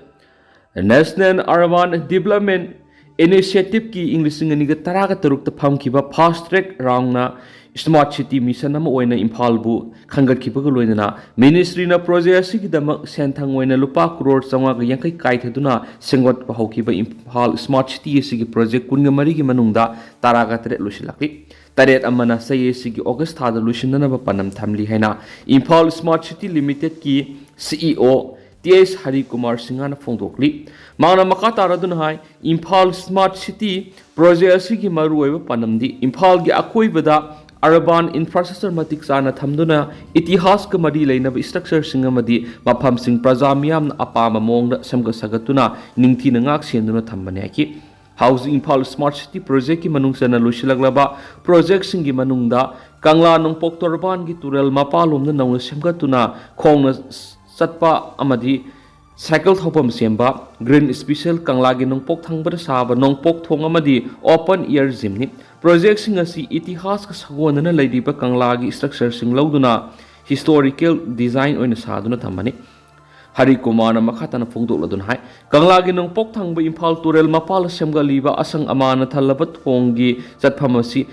ꯅꯦꯁꯅꯦꯜ ꯑꯔꯕꯥꯟ ꯗꯤꯕꯂꯞꯃꯦꯟꯠ ꯏꯅꯤꯁꯤꯌꯦꯇꯤꯚꯀꯤ ꯏꯪ ꯂꯤꯁꯤꯡ ꯑꯅꯤꯒ ꯇꯔꯥꯒ ꯇꯔꯨꯛꯇ ꯐꯝꯈꯤꯕ ꯐꯥꯁꯠ ꯇ꯭ꯔꯦꯛ ꯔꯥꯎꯟꯅ Smart City Mission ꯑꯃ ꯑꯣꯏꯅ ꯏꯝꯐꯥꯜꯕꯨ ꯈꯟꯒꯠꯈꯤꯕꯒ ꯂꯣꯏꯅꯅ ꯃꯤꯅꯤꯁꯇ꯭ꯔꯤꯅ ꯄ꯭ꯔꯣꯖꯦꯛ ꯑꯁꯤꯒꯤꯗꯃꯛ ꯁꯦꯟꯊꯪ ꯑꯣꯏꯅ ꯂꯨꯄꯥ ꯀ꯭ꯔꯣꯔ ꯆꯥꯝꯃꯉꯥꯒ ꯌꯥꯡꯈꯩ ꯀꯥꯏꯊꯗꯨꯅ ꯁꯦꯝꯒꯠꯄ ꯍꯧꯈꯤꯕ ꯏꯝꯐꯥꯜ ꯁ꯭ꯃꯥꯔꯠ ꯁꯤꯇꯤ ꯑꯁꯤꯒꯤ ꯄ꯭ꯔꯣꯖꯦꯛ ꯀꯨꯟꯒ ꯃꯔꯤꯒꯤ ꯃꯅꯨꯡꯗ ꯇꯔꯥꯒ ꯇꯔꯦꯠ ꯂꯣꯏꯁꯤꯜꯂꯛꯂꯤ꯫ ꯇꯔꯦꯠ ꯑꯃꯅ ꯆꯍꯤ ꯑꯁꯤꯒꯤ ꯑꯣꯒꯁ ꯊꯥꯗ ꯂꯣꯏꯁꯤꯟꯅꯅꯕ ꯄꯥꯟꯗꯝ ꯊꯝꯂꯤ ꯍꯥꯏꯅ ꯏꯝꯐꯥꯜ ꯁ꯭ꯃꯥꯔꯠ ꯁꯤꯇꯤ ꯂꯤꯃꯤꯇꯦꯗꯀꯤ ꯁꯤ ꯏ ꯑꯣ ꯇꯤ ꯑꯦꯁ ꯍꯔꯤꯀꯨꯃꯥꯔ ꯁꯤꯡꯍꯅ ꯐꯣꯡꯗꯣꯛꯂꯤ꯫ ꯃꯍꯥꯛꯅ ꯃꯈꯥ ꯇꯥꯔꯗꯨꯅ ꯍꯥꯏ, ꯏꯝꯐꯥꯜ ꯁ꯭ꯃꯥꯔꯠ ꯁꯤꯇꯤ ꯄ꯭ꯔꯣꯖꯦꯛ ꯑꯁꯤꯒꯤ ꯃꯔꯨꯑꯣꯏꯕ ꯄꯥꯟꯗꯝꯗꯤ ꯏꯝꯐꯥꯜꯒꯤ ꯑꯀꯣꯏꯕꯗ ꯑꯔꯕꯥꯟ ꯏꯟꯐ꯭ꯔꯥꯁ꯭ꯇ꯭ꯔꯛꯆꯔ ꯃꯇꯤꯛ ꯆꯥꯅ ꯊꯝꯗꯨꯅ ꯏꯇꯤꯍꯥꯁꯀ ꯃꯔꯤ ꯂꯩꯅꯕ ꯁ꯭ꯇ꯭ꯔꯛꯆꯔꯁꯤꯡ ꯑꯃꯗꯤ ꯃꯐꯝꯁꯤꯡ ꯄ꯭ꯔꯖꯥ ꯃꯤꯌꯥꯝꯅ ꯑꯄꯥꯝꯕ ꯃꯑꯣꯡꯗ ꯁꯦꯝꯒꯠ ꯁꯥꯒꯠꯇꯨꯅ ꯅꯤꯡꯊꯤꯅ ꯉꯥꯛ ꯁꯦꯟꯗꯨꯅ ꯊꯝꯕꯅꯤ ꯍꯥꯏꯈꯤ꯫ ꯍꯧꯖꯤꯛ ꯏꯝꯐꯥꯜ ꯁ꯭ꯃꯥꯔꯠ ꯁꯤꯇꯤ ꯄ꯭ꯔꯣꯖꯦꯛꯀꯤ ꯃꯅꯨꯡ ꯆꯟꯅ ꯂꯣꯏꯁꯤꯜꯂꯛꯂꯕ ꯄ꯭ꯔꯣꯖꯦꯛꯁꯤꯡꯒꯤ ꯃꯅꯨꯡꯗ ꯀꯪꯂꯥ ꯅꯣꯡꯄꯣꯛ ꯇꯣꯔꯕꯥꯟꯒꯤ ꯇꯨꯔꯦꯜ ꯃꯄꯥꯜꯂꯣꯝꯗ ꯅꯧꯅ ꯁꯦꯝꯒꯠꯇꯨꯅ ꯈꯣꯡꯅ ꯆꯠꯄ ꯑꯃꯗꯤ ꯁꯥꯏꯀꯜ ꯊꯧꯐꯝ ꯁꯦꯝꯕ, ꯒ꯭ꯔꯤꯟ ꯁ꯭ꯄꯦꯁꯤꯌꯦꯜ ꯀꯪꯂꯥꯒꯤ ꯅꯣꯡꯄꯣꯛ ꯊꯪꯕꯗ ꯁꯥꯕ ꯅꯣꯡꯄꯣꯛ ꯊꯣꯡ ꯑꯃꯗꯤ ꯑꯣꯄꯟ ꯑꯦꯌꯔ ꯖꯤꯝꯅꯤ꯫ ꯄ꯭ꯔꯣꯖꯦꯛꯁꯤꯡ ꯑꯁꯤ ꯏꯇꯤꯍꯥꯁꯀ ꯁꯥꯒꯣꯟꯅꯅ ꯂꯩꯔꯤꯕ ꯀꯪꯂꯥꯒꯤ ꯁ꯭ꯇ꯭ꯔꯛꯆꯔꯁꯤꯡ ꯂꯧꯗꯨꯅ ꯍꯤꯁꯇꯣꯔꯤꯀꯦꯜ ꯗꯤꯖꯥꯏꯟ ꯑꯣꯏꯅ ꯁꯥꯗꯨꯅ ꯊꯝꯕꯅꯤ꯫ ꯍꯔꯤꯀꯨꯃꯥꯔꯅ ꯃꯈꯥ ꯇꯥꯅ ꯐꯣꯡꯗꯣꯛꯂꯗꯨꯅ ꯍꯥꯏ, ꯀꯪꯂꯥꯒꯤ ꯅꯣꯡꯄꯣꯛ ꯊꯪꯕ ꯏꯝꯐꯥꯜ ꯇꯨꯔꯦꯜ ꯃꯄꯥꯜꯗ ꯁꯦꯝꯒꯠꯂꯤꯕ ꯑꯁꯪ ꯑꯃꯥꯟꯅ ꯊꯜꯂꯕ ꯊꯣꯡꯒꯤ ꯆꯠꯐꯝ ꯑꯁꯤ,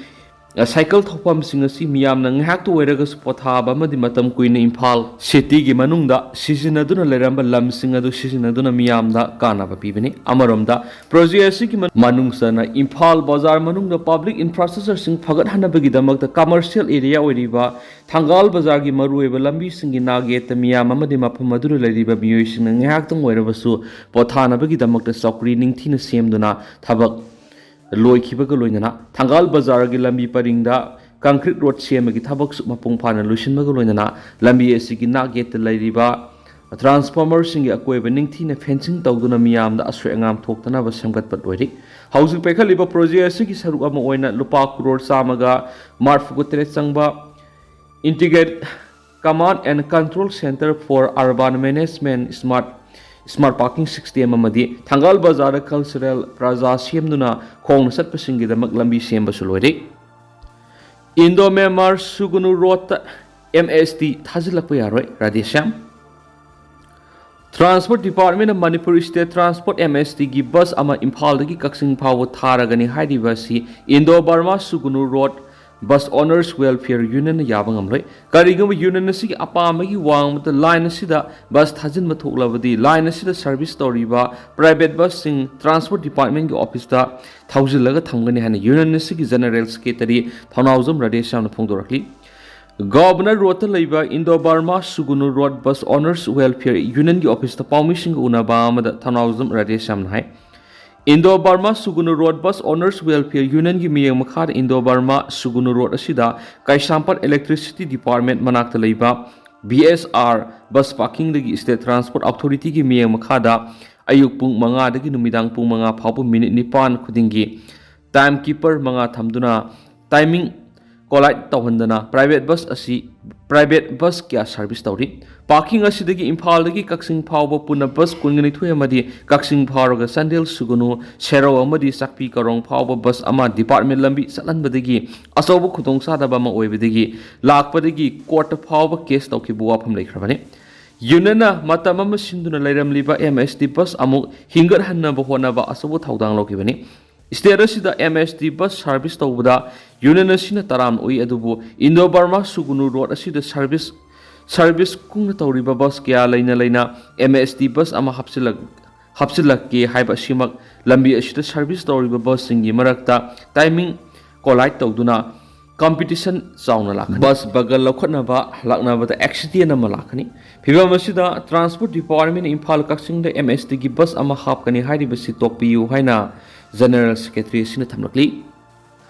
ꯑ, ꯁꯥꯏꯀꯜ ꯊꯧꯐꯝꯁꯤꯡ ꯑꯁꯤ ꯃꯤꯌꯥꯝꯅ ꯉꯥꯏꯍꯥꯛꯇ ꯑꯣꯏꯔꯒꯁꯨ ꯄꯣꯊꯥꯕ ꯑꯃꯗꯤ ꯃꯇꯝ ꯀꯨꯏꯅ ꯏꯝꯐꯥꯜ ꯁꯤꯇꯤꯒꯤ ꯃꯅꯨꯡꯗ ꯁꯤꯖꯤꯟꯅꯗꯨꯅ ꯂꯩꯔꯝꯕ ꯂꯝꯁꯤꯡ ꯑꯗꯨ ꯁꯤꯖꯤꯟꯅꯗꯨꯅ ꯃꯤꯌꯥꯝꯗ ꯀꯥꯟꯅꯕ ꯄꯤꯕꯅꯤ꯫ ꯑꯃꯔꯣꯝꯗ, ꯄ꯭ꯔꯣꯖꯦꯛ ꯑꯁꯤꯒꯤ ꯃꯅꯨꯡ ꯆꯟꯅ ꯏꯝꯐꯥꯜ ꯕꯖꯥꯔ ꯃꯅꯨꯡꯗ ꯄꯕ꯭ꯂꯤꯛ ꯏꯟꯐ꯭ꯔꯥꯁ꯭ꯇ꯭ꯔꯛꯆꯔꯁꯤꯡ ꯐꯒꯠꯍꯟꯅꯕꯒꯤꯗꯃꯛꯇ ꯀꯃꯔꯁꯤꯌꯦꯜ ꯑꯦꯔꯤꯌꯥ ꯑꯣꯏꯔꯤꯕ ꯊꯪꯒꯥꯜ ꯕꯖꯥꯔꯒꯤ ꯃꯔꯨꯑꯣꯏꯕ ꯂꯝꯕꯤꯁꯤꯡꯒꯤ ꯅꯥꯛꯌꯦꯠꯇ ꯃꯤꯌꯥꯝ ꯑꯃꯗꯤ ꯃꯐꯝ ꯑꯗꯨꯗ ꯂꯩꯔꯤꯕ ꯃꯤꯑꯣꯏꯁꯤꯡꯅ ꯉꯥꯏꯍꯥꯛꯇꯪ ꯑꯣꯏꯔꯕꯁꯨ ꯄꯣꯊꯥꯅꯕꯒꯤꯗꯃꯛꯇ ꯆꯧꯀ꯭ꯔꯤ ꯅꯤꯡꯊꯤꯅ ꯁꯦꯝꯗꯨꯅ ꯊꯕꯛ ꯂꯣꯏꯈꯤꯕꯒ ꯂꯣꯏꯅꯅ ꯊꯪꯒꯥꯜ ꯕꯖꯥꯔꯒꯤ ꯂꯝꯕꯤ ꯄꯔꯤꯡꯗ ꯀꯪꯀ꯭ꯔꯤꯠ ꯔꯣꯗ ꯁꯦꯝꯕꯒꯤ ꯊꯕꯛꯁꯨ ꯃꯄꯨꯡ ꯐꯥꯅ ꯂꯣꯏꯁꯤꯟꯕꯒ ꯂꯣꯏꯅꯅ ꯂꯝꯕꯤ ꯑꯁꯤꯒꯤ ꯅꯥꯛ ꯌꯦꯠꯇ ꯂꯩꯔꯤꯕ ꯇ꯭ꯔꯥꯟꯁꯐꯣꯔꯃꯔꯁꯤꯡꯒꯤ ꯑꯀꯣꯏꯕ ꯅꯤꯡꯊꯤꯅ ꯐꯦꯟꯁꯤꯡ ꯇꯧꯗꯨꯅ ꯃꯤꯌꯥꯝꯗ ꯑꯁꯣꯏ ꯑꯉꯥꯝ ꯊꯣꯛꯇꯅꯕ ꯁꯦꯝꯒꯠꯄ ꯂꯣꯏꯔꯤ꯫ ꯍꯧꯖꯤꯛ ꯄꯥꯏꯈꯠꯂꯤꯕ ꯄ꯭ꯔꯣꯖꯦꯛ ꯑꯁꯤꯒꯤ ꯁꯔꯨꯛ ꯑꯃ ꯑꯣꯏꯅ ꯂꯨꯄꯥ ꯀ꯭ꯔꯣꯔ ꯆꯥꯝꯃꯒ ꯃꯔꯤꯐꯨꯒ ꯇꯔꯦꯠ ꯆꯪꯕ Integrated Command and Control Center for Urban Management Smart, Smart Parking System ꯑꯃꯗꯤ ꯊꯪꯒꯥꯜ ꯕꯖꯥꯔꯗ ꯀꯜꯆꯔꯦꯜ ꯄ꯭ꯂꯥꯖꯥ ꯁꯦꯝꯗꯨꯅ ꯈꯣꯡꯅ ꯆꯠꯄꯁꯤꯡꯒꯤꯗꯃꯛ ꯂꯝꯕꯤ ꯁꯦꯝꯕꯁꯨ ꯂꯣꯏꯔꯦ꯫ ꯏꯟꯗꯣ ꯃ꯭ꯌꯥꯟꯃꯥꯔ ꯁꯨꯒꯨꯅꯨ ꯔꯣꯗꯇ ꯑꯦꯝ ꯑꯦꯁ ꯇꯤ ꯊꯥꯖꯤꯜꯂꯛꯄ ꯌꯥꯔꯣꯏ, ꯔꯥꯙꯦꯁ꯭ꯌꯥꯝ꯫ ꯇ꯭ꯔꯥꯟꯁꯄꯣꯔꯠ ꯗꯤꯄꯥꯔꯠꯃꯦꯟꯅ Manipur state transport, M S ꯇꯤꯒꯤ ꯕꯁ ꯑꯃ ꯏꯝꯐꯥꯜꯗꯒꯤ ꯀꯛꯆꯤꯡ ꯐꯥꯎꯕ ꯊꯥꯔꯒꯅꯤ ꯍꯥꯏꯔꯤꯕ ꯑꯁꯤ ꯏꯟꯗꯣ ꯕꯔꯃꯥ ꯁꯨꯒꯨꯅꯨ road Bus Owners Welfare Union ꯌꯥꯕ ꯉꯝꯂꯣꯏ꯫ ꯀꯔꯤꯒꯨꯝꯕ union ꯑꯁꯤꯒꯤ ꯑꯄꯥꯝꯕꯒꯤ ꯋꯥꯡꯃꯗ line ꯑꯁꯤꯗ bus ꯊꯥꯖꯤꯟꯕ ꯊꯣꯛꯂꯕꯗꯤ, line ꯑꯁꯤꯗ service ꯇꯧꯔꯤꯕ private busꯁꯤꯡ transport departmentꯀꯤ officeꯇ ꯊꯧꯖꯤꯜꯂꯒ ꯊꯝꯒꯅꯤ ꯍꯥꯏꯅ union ꯑꯁꯤꯒꯤ general secretary ꯊꯧꯅꯥꯎꯖꯝ ꯔꯥꯙꯦꯁ꯭ꯌꯥꯝꯅ ꯐꯣꯡꯗꯣꯔꯛꯂꯤ꯫ Governor Roadꯇ ꯂꯩꯕ Indo Burma Sugnu Road Bus Owners Welfare Unionꯒꯤ officeꯇ ꯄꯥꯎꯃꯤꯁꯤꯡꯒ ꯎꯅꯕ ꯑꯃꯗ ꯊꯧꯅꯥꯎꯖꯝ ꯔꯥꯙꯦꯁ꯭ꯌꯥꯝꯅ ꯍꯥꯏ, Indo Burma Sugnu Road Bus Owners Welfare Unionꯒꯤ ꯃꯤꯠꯌꯦꯡ ꯃꯈꯥꯗ Indo Burma Sugnu Road ꯑꯁꯤꯗ ꯀꯩꯁꯥꯝꯄꯥꯠ Electricity Department ꯃꯅꯥꯛꯇ ꯂꯩꯕ B S R bus parkingꯗꯒꯤ State Transport Authorityꯒꯤ ꯃꯤꯠꯌꯦꯡ ꯃꯈꯥꯗ ꯑꯌꯨꯛ ꯄꯨꯡ ꯃꯉꯥꯗꯒꯤ ꯅꯨꯃꯤꯗꯥꯡ ꯄꯨꯡ ꯃꯉꯥ ꯐꯥꯎꯕ ꯃꯤꯅꯤꯠ ꯅꯤꯄꯥꯟ ꯈꯨꯗꯤꯡꯒꯤ time keeper ꯃꯉꯥ ꯊꯝꯗꯨꯅ timing collide ꯇꯧꯍꯟꯗꯅ private bus ꯑꯁꯤ, private bus ꯀꯌꯥ service ꯇꯧꯔꯤ꯫ Parking ꯑꯁꯤꯗꯒꯤ ꯏꯝꯐꯥꯜꯗꯒꯤ ꯀꯛꯆꯤꯡ ꯐꯥꯎꯕ ꯄꯨꯟꯅ bus ꯀꯨꯟꯒ ꯅꯤꯊꯣꯏ ꯑꯃꯗꯤ ꯀꯛꯆꯤꯡ ꯐꯥꯎꯔꯒ ꯆꯥꯟꯗꯦꯜ ꯁꯨꯒꯅꯨ, ꯁꯦꯔꯧ ꯑꯃꯗꯤ ꯆꯥꯛꯄꯤ ꯀꯔꯣꯡ ꯐꯥꯎꯕ bus ꯑꯃ department ꯂꯝꯕꯤ ꯆꯠꯍꯟꯕꯗꯒꯤ ꯑꯆꯧꯕ ꯈꯨꯗꯣꯡꯆꯥꯗꯕ ꯑꯃ ꯑꯣꯏꯕꯗꯒꯤ ꯂꯥꯛꯄꯗꯒꯤ courtꯇ ꯐꯥꯎꯕ case ꯇꯧꯈꯤꯕ ꯋꯥꯐꯝ ꯂꯩꯈ꯭ꯔꯕꯅꯤ꯫ Unionꯅ ꯃꯇꯝ ꯑꯃ ꯁꯤꯟꯗꯨꯅ ꯂꯩꯔꯝꯂꯤꯕ M S T bus ꯑꯃꯨꯛ ꯍꯤꯡꯒꯠꯍꯟꯅꯕ ꯍꯣꯠꯅꯕ ꯑꯆꯧꯕ ꯊꯧꯗꯥꯡ ꯂꯧꯈꯤꯕꯅꯤ꯫ State ꯑꯁꯤꯗ M S T bus service ꯇꯧꯕꯗ union ꯑꯁꯤꯅ ꯇꯔꯥꯝꯅ ꯑꯣꯛꯏ, ꯑꯗꯨꯕꯨ Indo Burma Sugnu Road ꯑꯁꯤꯗ service, service ꯀꯨꯡꯅ ꯇꯧꯔꯤꯕ bus ꯀꯌꯥ ꯂꯩꯅ ꯂꯩꯅ M S T bus ꯑꯃ ꯍꯥꯞꯆꯤꯜꯂꯛ-, ꯍꯥꯞꯆꯤꯜꯂꯛꯀꯦ ꯍꯥꯏꯕ ꯑꯁꯤꯃꯛ ꯂꯝꯕꯤ ꯑꯁꯤꯗ service ꯇꯧꯔꯤꯕ busꯁꯤꯡꯒꯤ ꯃꯔꯛꯇ timing collide ꯇꯧꯗꯨꯅ competition ꯆꯥꯎꯅ ꯂꯥꯛꯀꯅꯤ꯫ Bus ꯕꯒꯜ ꯂꯧꯈꯠꯅꯕ ꯂꯥꯛꯅꯕꯗ accident ꯑꯃ ꯂꯥꯛꯀꯅꯤ꯫ ꯐꯤꯚꯝ ꯑꯁꯤꯗ Transport Departmentꯅ ꯏꯝꯐꯥꯜ ꯀꯛꯆꯤꯡꯗ M S Tꯒꯤ bus ꯑꯃ ꯍꯥꯞꯀꯅꯤ ꯍꯥꯏꯔꯤꯕꯁꯤ ꯇꯣꯛꯄꯤꯌꯨ ꯍꯥꯏꯅ General Secretary ꯑꯁꯤꯅ ꯊꯝꯂꯛꯂꯤ꯫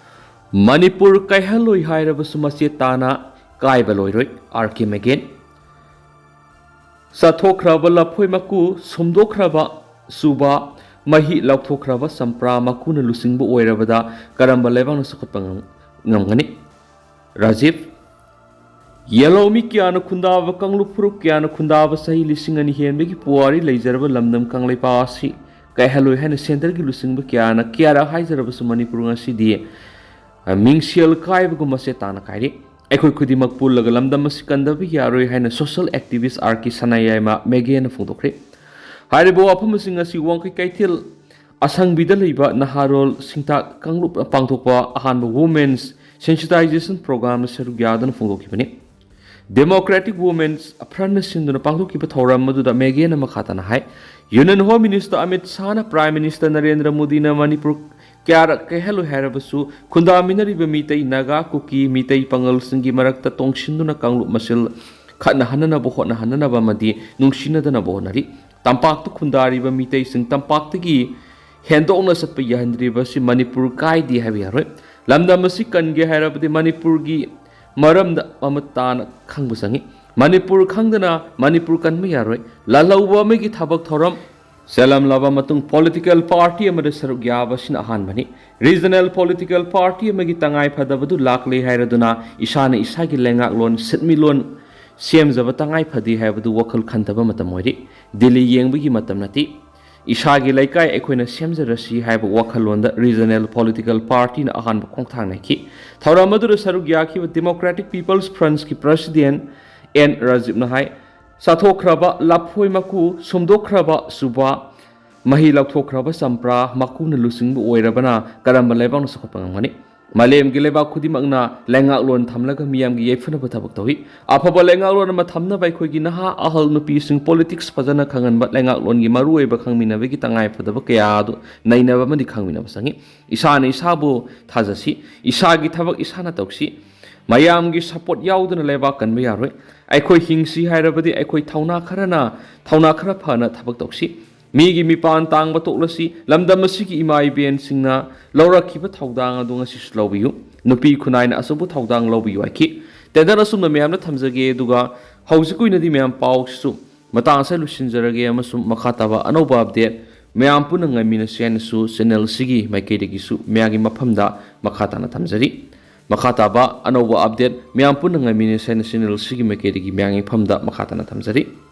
ꯃꯅꯤꯄꯨꯔ ꯀꯥꯏꯍꯜꯂꯣꯏ ꯍꯥꯏꯔꯕꯁꯨ ꯃꯆꯦꯠ ꯇꯥꯅ ꯀꯥꯏꯕ ꯂꯣꯏꯔꯣꯏ, R K ꯃꯦꯒꯦꯟ꯫ ꯆꯥꯊꯣꯛꯈ꯭ꯔꯕ ꯂꯐꯣꯏ ꯃꯀꯨ, ꯁꯨꯝꯗꯣꯛꯈ꯭ꯔꯕ ꯆꯨꯕ, ꯃꯍꯤ ꯂꯧꯊꯣꯛꯈ꯭ꯔꯕ ꯆꯝꯄ꯭ꯔꯥ ꯃꯀꯨꯅ ꯂꯨꯆꯤꯡꯕ ꯑꯣꯏꯔꯕꯗ ꯀꯔꯝꯕ ꯂꯩꯕꯥꯛꯅ ꯆꯥꯎꯈꯠꯄ ꯉꯝ-, ꯉꯝꯒꯅꯤ? ꯔꯥꯖꯤꯕ꯫ ꯌꯦꯜꯍꯧꯃꯤ ꯀꯌꯥꯅ ꯈꯨꯟꯗꯥꯕ, ꯀꯥꯡꯂꯨꯞ ꯐꯨꯔꯨꯞ ꯀꯌꯥꯅ ꯈꯨꯟꯗꯥꯕ ꯆꯍꯤ ꯂꯤꯁꯤꯡ ꯑꯅꯤ ꯍꯦꯟꯕꯒꯤ ꯄꯨꯋꯥꯔꯤ ꯂꯩꯖꯔꯕ ꯂꯝꯗꯝ ꯀꯪꯂꯩꯄꯥꯛ ꯑꯁꯤ ꯀꯥꯏꯍꯜꯂꯣꯏ ꯍꯥꯏꯅ centreꯒꯤ ꯂꯨꯆꯤꯡꯕ ꯀꯌꯥꯅ ꯀꯌꯥꯔꯛ ꯍꯥꯏꯖꯔꯕꯁꯨ ꯃꯅꯤꯄꯨꯔ ꯉꯁꯤꯗꯤ, ꯑ, ꯃꯤꯡꯁꯦꯜ ꯀꯥꯏꯕꯒꯨꯝ ꯃꯆꯦꯠ ꯇꯥꯅ ꯀꯥꯏꯔꯤ꯫ ꯑꯩꯈꯣꯏ ꯈꯨꯗꯤꯡꯃꯛ ꯄꯨꯜꯂꯒ ꯂꯝꯗꯝ ꯑꯁꯤ ꯀꯟꯗꯕ ꯌꯥꯔꯣꯏ ꯍꯥꯏꯅ social activist R K ꯁꯅꯥꯌꯥꯏꯃ ꯃꯦꯒꯦꯅ ꯐꯣꯡꯗꯣꯛꯈ꯭ꯔꯦ꯫ ꯍꯥꯏꯔꯤꯕ ꯋꯥꯐꯝꯁꯤꯡ ꯑꯁꯤ ꯋꯥꯡꯈꯩ ꯀꯩꯊꯦꯜ ꯑꯁꯪꯕꯤꯗ ꯂꯩꯕ ꯅꯍꯥꯔꯣꯜ ꯁꯤꯡꯇꯥꯛ ꯀꯥꯡꯂꯨꯞꯅ ꯄꯥꯡꯊꯣꯛꯄ ꯑꯍꯥꯟꯕ Women's Sensitization Programꯗ ꯁꯔꯨꯛ ꯌꯥꯗꯨꯅ ꯐꯣꯡꯗꯣꯛꯈꯤꯕꯅꯤ꯫ Democratic Women's Frontꯅ ꯁꯤꯟꯗꯨꯅ ꯄꯥꯡꯊꯣꯛꯈꯤꯕ ꯊꯧꯔꯝ ꯑꯗꯨꯗ ꯃꯦꯒꯦꯅ ꯃꯈꯥ ꯇꯥꯅ ꯍꯥꯏ, Union Home Minister Amit ꯁꯥꯍꯅ Prime Minister Narendra ꯃꯣꯗꯤꯅ ꯃꯅꯤꯄꯨꯔ ꯀꯌꯥꯔꯛ ꯀꯥꯏꯍꯜꯂꯣꯏ ꯍꯥꯏꯔꯕꯁꯨ, ꯈꯨꯟꯗꯥꯃꯤꯟꯅꯔꯤꯕ ꯃꯤꯇꯩ, ꯅꯥꯒꯥ, ꯀꯨꯀꯤ, ꯃꯤꯇꯩ ꯄꯥꯉꯜꯁꯤꯡꯒꯤ ꯃꯔꯛꯇ ꯇꯣꯡꯁꯤꯟꯗꯨꯅ ꯀꯥꯡꯂꯨꯞ ꯃꯁꯦꯜ ꯈꯠꯅꯍꯟꯅꯅꯕ ꯍꯣꯠꯅꯍꯟꯅꯅꯕ ꯑꯃꯗꯤ ꯅꯨꯡꯁꯤꯅꯗꯅꯕ ꯍꯣꯠꯅꯔꯤ꯫ ꯇꯝꯄꯥꯛꯇ ꯈꯨꯟꯗꯥꯔꯤꯕ ꯃꯤꯇꯩꯁꯤꯡ ꯇꯝꯄꯥꯛꯇꯒꯤ ꯍꯦꯟꯗꯣꯛꯅ ꯆꯠꯄ ꯌꯥꯍꯟꯗ꯭ꯔꯤꯕ ꯑꯁꯤ ꯃꯅꯤꯄꯨꯔ ꯀꯥꯏꯗꯦ ꯍꯥꯏꯕ ꯌꯥꯔꯣꯏ꯫ ꯂꯝꯗꯝ ꯑꯁꯤ ꯀꯟꯒꯦ ꯍꯥꯏꯔꯕꯗꯤ ꯃꯅꯤꯄꯨꯔꯒꯤ ꯃꯔꯝꯗ ꯃꯃꯨꯠ ꯇꯥꯅ ꯈꯪꯕ ꯆꯪꯏ꯫ ꯃꯅꯤꯄꯨꯔ ꯈꯪꯗꯅ ꯃꯅꯤꯄꯨꯔ ꯀꯟꯕ ꯌꯥꯔꯣꯏ꯫ ꯂꯥꯜꯍꯧꯕ ꯑꯃꯒꯤ ꯊꯕꯛ ꯊꯧꯔꯝ ꯆꯦꯜꯂꯝꯂꯕ ꯃꯇꯨꯡ political party ꯑꯃꯗ ꯁꯔꯨꯛ ꯌꯥꯕ ꯑꯁꯤꯅ ꯑꯍꯥꯟꯕꯅꯤ꯫ Regional political party ꯑꯃꯒꯤ ꯇꯉꯥꯏ ꯐꯗꯕꯗꯨ ꯂꯥꯛꯂꯦ ꯍꯥꯏꯔꯗꯨꯅ ꯏꯁꯥꯅ ꯏꯁꯥꯒꯤ ꯂꯩꯉꯥꯛꯂꯣꯟ, ꯁꯤꯟꯃꯤꯠꯂꯣꯟ ꯁꯦꯝꯖꯕ ꯇꯉꯥꯏ ꯐꯗꯦ ꯍꯥꯏꯕꯗꯨ ꯋꯥꯈꯜ ꯈꯟꯊꯕ ꯃꯇꯝ ꯑꯣꯏꯔꯤ꯫ ꯗꯤꯜꯂꯤ ꯌꯦꯡꯕꯒꯤ ꯃꯇꯝ ꯅꯠꯇꯦ꯫ ꯏꯁꯥꯒꯤ ꯂꯩꯀꯥꯏ ꯑꯩꯈꯣꯏꯅ ꯁꯦꯝꯖꯔꯁꯤ ꯍꯥꯏꯕ ꯋꯥꯈꯜꯂꯣꯟꯗ Regional Political Partyꯅ ꯑꯍꯥꯟꯕ ꯈꯣꯡꯊꯥꯡ ꯅꯩꯈꯤ꯫ ꯊꯧꯔꯝ ꯑꯗꯨꯗ ꯁꯔꯨꯛ ꯌꯥꯈꯤꯕ Democratic People's Frontꯀꯤ President ꯑꯦꯟ ꯔꯥꯖꯤꯕꯅ ꯍꯥꯏ, ꯆꯥꯊꯣꯛꯈ꯭ꯔꯕ ꯂꯐꯣꯏ ꯃꯀꯨ, ꯁꯨꯝꯗꯣꯛꯈ꯭ꯔꯕ ꯆꯨꯕꯥ, ꯃꯍꯤ ꯂꯧꯊꯣꯛꯈ꯭ꯔꯕ ꯆꯝꯄ꯭ꯔꯥ ꯃꯀꯨꯅ ꯂꯨꯆꯤꯡꯕ ꯑꯣꯏꯔꯕꯅ ꯀꯔꯝꯕ ꯂꯩꯕꯥꯛꯅ ꯆꯥꯎꯈꯠꯄ ꯉꯝꯒꯅꯤ? ꯃꯥꯂꯦꯝꯒꯤ ꯂꯩꯕꯥꯛ ꯈꯨꯗꯤꯡꯃꯛꯅ ꯂꯩꯉꯥꯛꯂꯣꯟ ꯊꯝꯂꯒ ꯃꯤꯌꯥꯝꯒꯤ ꯌꯥꯏꯐꯅꯕ ꯊꯕꯛ ꯇꯧꯏ꯫ ꯑꯐꯕ ꯂꯩꯉꯥꯛꯂꯣꯟ ꯑꯃ ꯊꯝꯅꯕ ꯑꯩꯈꯣꯏꯒꯤ ꯅꯍꯥ ꯑꯍꯜ ꯅꯨꯄꯤꯁꯤꯡ politics ꯐꯖꯅ ꯈꯪꯍꯟꯕ, ꯂꯩꯉꯥꯛꯂꯣꯟꯒꯤ ꯃꯔꯨꯑꯣꯏꯕ ꯈꯪꯃꯤꯟꯅꯕꯒꯤ ꯇꯉꯥꯏ ꯐꯗꯕ ꯀꯌꯥ ꯑꯗꯨ ꯅꯩꯅꯕ ꯑꯃꯗꯤ ꯈꯪꯃꯤꯟꯅꯕ ꯆꯪꯏ꯫ ꯏꯁꯥꯅ ꯏꯁꯥꯕꯨ ꯊꯥꯖꯁꯤ, ꯏꯁꯥꯒꯤ ꯊꯕꯛ ꯏꯁꯥꯅ ꯇꯧꯁꯤ꯫ ꯃꯌꯥꯝꯒꯤ support ꯌꯥꯎꯗꯅ ꯂꯩꯕꯥꯛ ꯀꯟꯕ ꯌꯥꯔꯣꯏ꯫ ꯑꯩꯈꯣꯏ ꯍꯤꯡꯁꯤ ꯍꯥꯏꯔꯕꯗꯤ ꯑꯩꯈꯣꯏ ꯊꯧꯅꯥ ꯈꯔꯅ, ꯊꯧꯅꯥ ꯈꯔ ꯐꯅ ꯊꯕꯛ ꯇꯧꯁꯤ꯫ ꯃꯤꯒꯤ ꯃꯤꯄꯥꯟ ꯇꯥꯡꯕ ꯇꯣꯛꯂꯁꯤ꯫ ꯂꯝꯗꯝ ꯑꯁꯤꯒꯤ ꯏꯃꯥ ꯏꯕꯦꯟꯁꯤꯡꯅ ꯂꯧꯔꯛꯈꯤꯕ ꯊꯧꯗꯥꯡ ꯑꯗꯨ ꯉꯁꯤꯁꯨ ꯂꯧꯕꯤꯌꯨ꯫ ꯅꯨꯄꯤ ꯈꯨꯟꯅꯥꯏꯅ ꯑꯆꯧꯕ ꯊꯧꯗꯥꯡ ꯂꯧꯕꯤꯌꯨ ꯍꯥꯏꯈꯤ꯫ Tender ꯑꯁꯨꯝꯅ ꯃꯌꯥꯝꯗ ꯊꯝꯖꯒꯦ, ꯑꯗꯨꯒ ꯍꯧꯖꯤꯛ ꯑꯣꯏꯅꯗꯤ ꯃꯌꯥꯝ ꯄꯥꯎꯁꯤꯁꯨ ꯃꯇꯥꯡ ꯑꯁꯤꯗ ꯂꯣꯏꯁꯤꯟꯖꯔꯒꯦ, ꯑꯃꯁꯨꯡ ꯃꯈꯥ ꯇꯥꯕ ꯑꯅꯧꯕ update ꯃꯌꯥꯝ ꯄꯨꯟꯅ ꯉꯥꯏꯃꯤꯟꯅꯁꯤ ꯍꯥꯏꯅꯁꯨ channel ꯑꯁꯤꯒꯤ ꯃꯥꯏꯀꯩꯗꯒꯤꯁꯨ ꯃꯌꯥꯝꯒꯤ ꯃꯐꯝꯗ ꯃꯈꯥ ꯇꯥꯅ ꯊꯝꯖꯔꯤ꯫ ꯃꯈꯥ ꯇꯥꯕ ꯑꯅꯧꯕ update ꯃꯌꯥꯝ ꯄꯨꯟꯅ ꯉꯥꯏꯃꯤꯟꯅꯁꯤ ꯍꯥꯏꯅ channel ꯑꯁꯤꯒꯤ ꯃꯥꯏꯀꯩꯗꯒꯤ ꯃꯌꯥꯝꯒꯤ ꯃꯐꯝꯗ ꯃꯈꯥ ꯇꯥꯅ ꯊꯝꯖꯔꯤ꯫